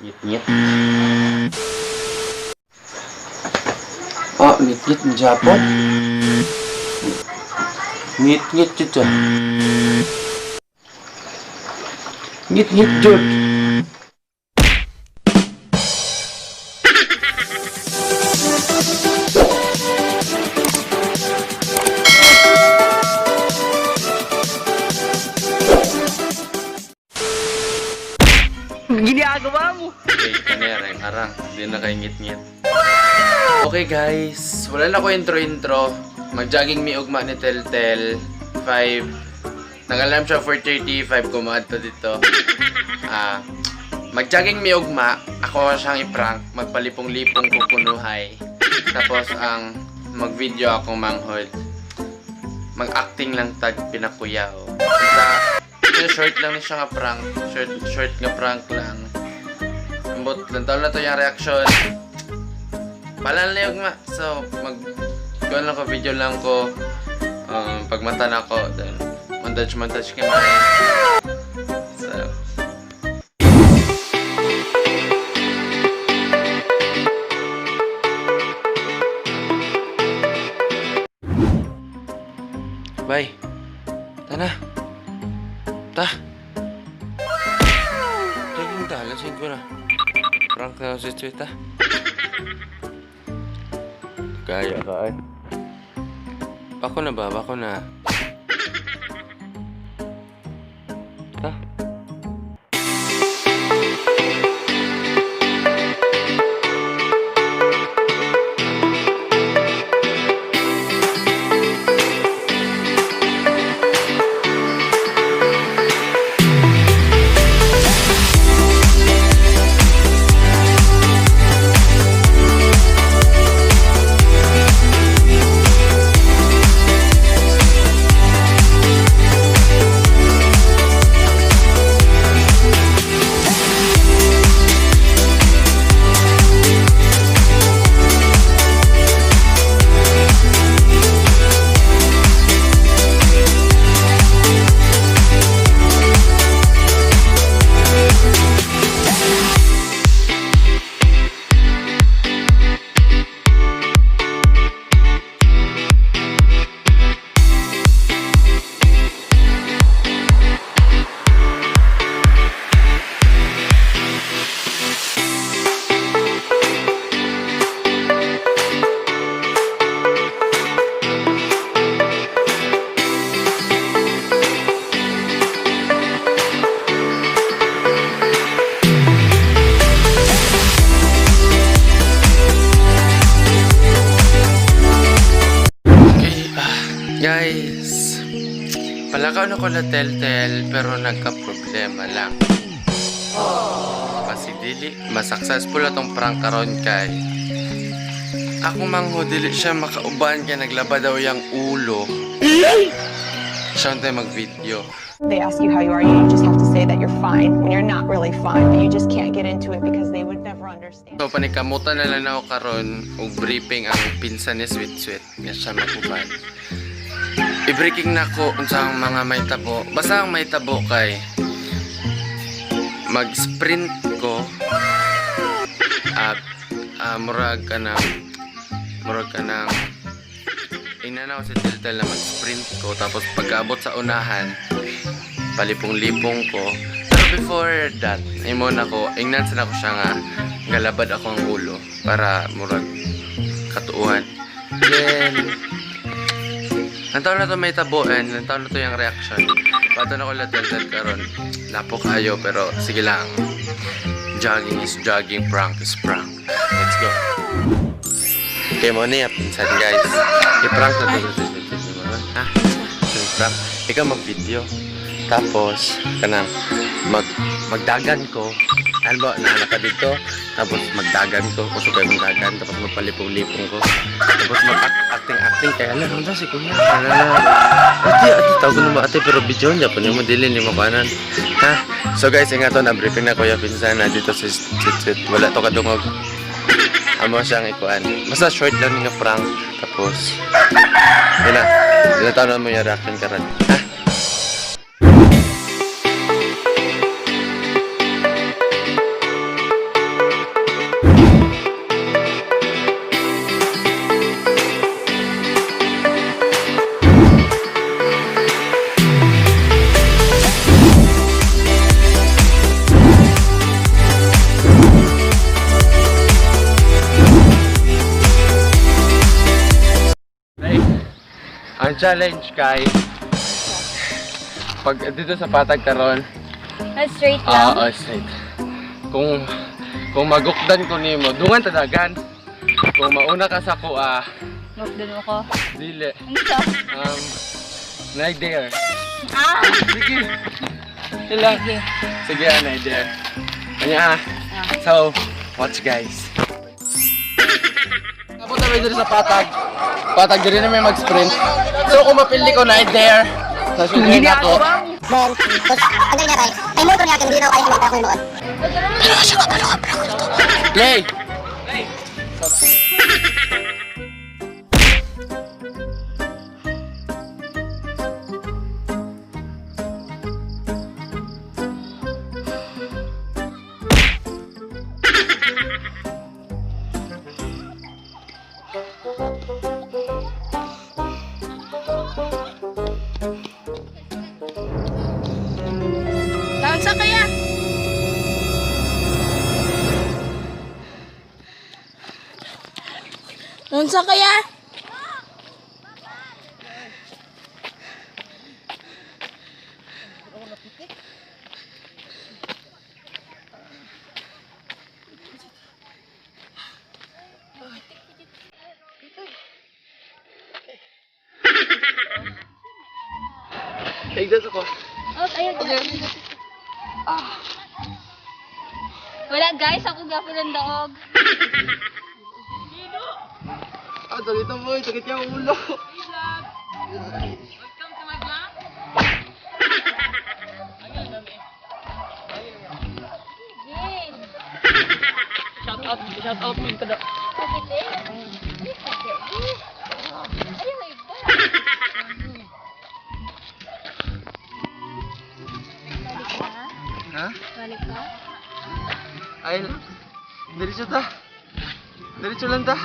Ngit-ngit. Oh, ngit-ngit ni Japon. Ngit-ngit jud siya. Ngit-ngit jud. Ginagawa mo. Okay, kanere, arang. Hindi na kayo ngit-ngit. Okay guys, wala na ko intro-intro. Mag-jogging mi ugma ni Teltel. 5. Nag-alarm siya 4:30, 5 kumaadto dito. Ah, mag-jogging mi ugma, ako siyang i-prank, magpalipong-lipong kukunuhay. Tapos ang mag-video akong manghod. Mag-acting lang tag pinakuyaw. Sa short lang ni siya nga prank. Short short nga prank lang. Ambot lang taon na to yung reaction. Balan na yung ma. So, mag kuan lang ko, video lang ko. Pagmata na ako, then montage montage kay man. So, bye. Tana. Ta. Jogging ta, alas 5 na. Prank na ako si Tweet, ah. Kaya ka ay. Bako na ba? Bako na. Ta. Okay, guys. Palakaw na ko na tel-tel pero nagka-problema lang. Kasi dili, mas successful atong prank karon kay ako mangho dili siya makauban kay naglaba daw yang ulo. Siya ang tayo mag-video. They ask you how you are, you just have to say that you're fine when you're not really fine, but you just can't get into it because they would never understand. So panikamutan na lang ako karon og briefing ang pinsan ni Sweet Sweet nga siya maguban. I-breaking na ko unsa ang mga may tabo. Basta ang may tabo kay mag-sprint ko at murag ka ng ingnan ako si Teltel na mag-sprint ko, tapos pag-abot sa unahan palipong-lipong ko. Pero before that, imon ako ingnan sana ko siya nga galabad ako ang ulo para murag katuuhan. Then ang taon na to may tabuan, ang taon na to yung reaction. Pato na ko la Teltel karon. Lapo kayo pero sige lang. Jogging is jogging, prank is prank. Let's go. Okay mo niya, pinsan guys. I-prank na to. Ha? I-prank. Ikaw mag-video. Tapos, kanang magdagan ko. Ano ba, naana ka dito. Tapos magdagan ko. Kusog kayo magdagan. Tapos magpalipong-lipong ko. Tapos mag-acting-acting. Kaya alam, ano si kuya? Ano na? Ate, ate, tawag ko naman ate. Pero video niya. Paano mo dili ni makuanan? Ha? So guys, ingat to. Na-briefing na kuya pinsan na dito si Sweet Sweet. Wala to kadungog. Amo siyang ikuan. Basta short lang nga prank. Tapos, yun na. Ilan na mo yung reaction karon. Ha? challenge kay pag dito sa patag karon, Straight lang. Ah, oh, straight. Kung magukdan ko nimo, dungan tadagan. Kung mauna ka sa kuha, Magdun mo ko. dili. Ano to? Night there. Ah! Sige. Sila. Sige. Sige, night there. Kanya ah. So, watch, guys. Abot na diri sa patag. Patag diri na may mag-sprint. So kung mapili ko night there, sa sunod ako. Then, tapos, ang galing niya kay, ay motor niya, hindi daw ay hindi ako noon. Play! Kaunsa kaya? Unsa kaya? Tigdas ako. Oh, ayun. Wala guys, ako gapon ng daog. Ah, sakit na boy. Sakit niya ang ulo. Shout out mo kada. Sakit eh. Ay, sakit. Ay, may ba? Balik ka? Ha? Balik ka? Ay lang. Diretso ta. Diretso lang ta.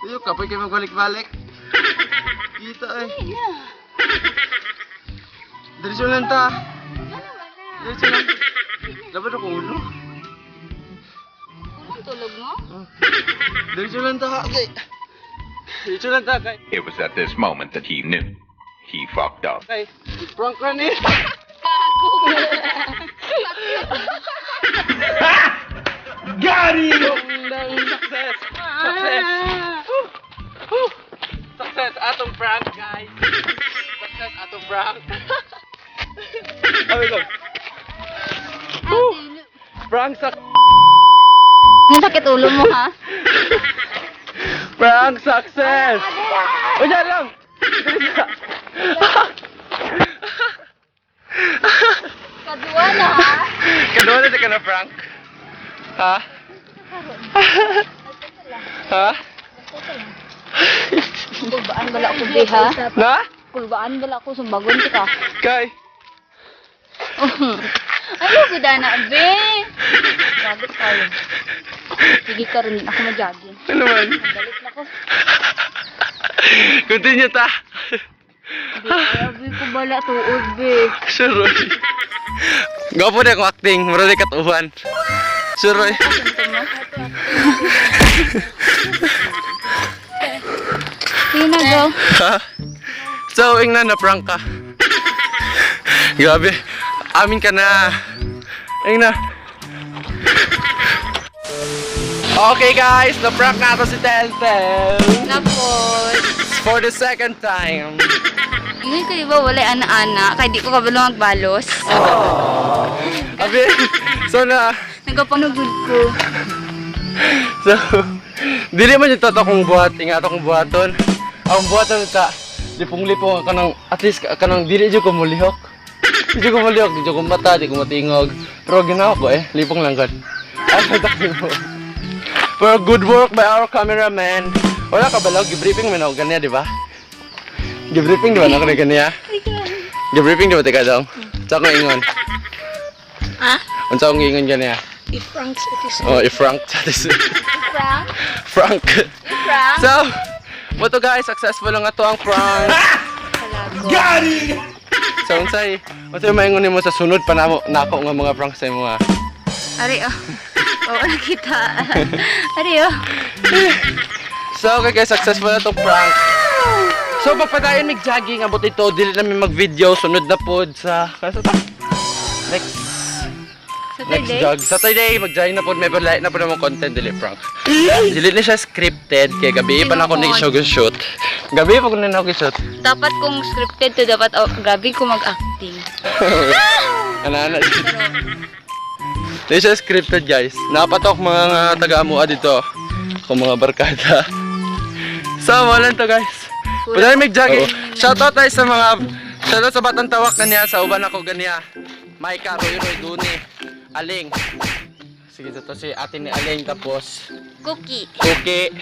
Iyo, kapoy kayo magbalik-balik. Kita eh. Diretso lang ta. Diretso lang. Laban akong ulo. Anong tulog mo? Diretso lang ta. Okay. Diretso lang ta. Kay. It was at this moment that he knew. He fucked up. Kay. Prank run eh. Gago! Got him! Success! Success! Woo! Woo! Success atong prank, guys! Success atong prank! Sabi ko, Woo! Prank sa Masakit ulo mo ha? Prank success! O yan lang! Kaduwa na ha? Kaduwa na ka na prank? Ha? Ha? Kulbaan bala ako be ha? Na? Kulbaan bala ako sumbagon ka. Kay! Ano ko na be? Gagot tayo. Sige karon ako ma-jogging. Ano man? Balik na ko. Continue ta! Be, ayaw ko bala tuod be. Sure. Gwapo na akong acting, mura di katuhan. Sure. Sige na go. Ha? So, ingnan na prank ka. Grabe. Amin ka na. Ingna. Okay guys, na-prank na to si Teltel. Napos. For the second time. Ngayon ko diba walay ana-ana kay di ko kabalo magbalos. Abi, so na, Nagapanugod ko. so, dili man yung toto kong buhat, ingat akong buhaton. Ang buhaton sa, lipong-lipong ka ng, at least ka ng, dili dyan ko mulihok. Di ko mulihok, di ko mata, di ko matingog. Pero ginawa ko eh, lipong lang god. Ay, tatakbo mo. Pero good work by our cameraman. Wala ka balaw, gibriefing mo na ako ganyan, di ba? Gibriefing di ba na ako na ganyan? Gibriefing di ba tika daw? Sa akong ingon. Ha? Unsa akong ingon ganyan? If Frank it is Oh, i-frank. Frank? Frank. Frank? So, mo to guys, successful lang ato ang prank. Kalago. So, unsay maingon nimo sa sunod pa namo nako nga mga prank sa imo ha. Ari oh. Oo, nakita. Ari oh. So, okay guys, successful na tong prank. So pagpadayon mig jogging abot ito, dili namin mag-video, sunod na pod sa kasa ta. Next next Saturday? jog. Saturday mag-jogging na pod, may lahi na pod namang content, dili prank. Dili na siya scripted kay gabi pa na ako ni siya shoot. Gabi pa ko na ako shoot. Dapat kung scripted to, dapat, oh, grabe ko mag-acting. Ana ana. Dili siya scripted, guys. Napatok mga taga-amua dito. Ako mga barkada. So, wala to, guys. Pwede mig jogging. Shoutout tayo sa mga shoutout sa batang tawak kaniya sa uban ako ganiya. Maika, Roy Roy Duni, Aling. Sige, ito si ate ni Aling, tapos Cookie. Cookie.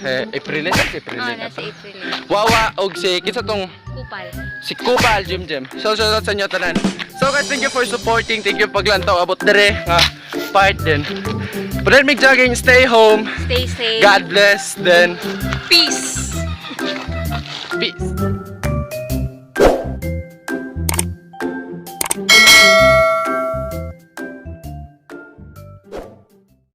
Eh, April si April. Oh, nasa April. Wawa og si kinsa tong Kupal. si Kupal Jim Jim. So shoutout sa inyo tanan. So guys, thank you for supporting. Thank you paglantaw abot dere nga part din. But then mig jogging, stay home. Stay safe. God bless then. Peace.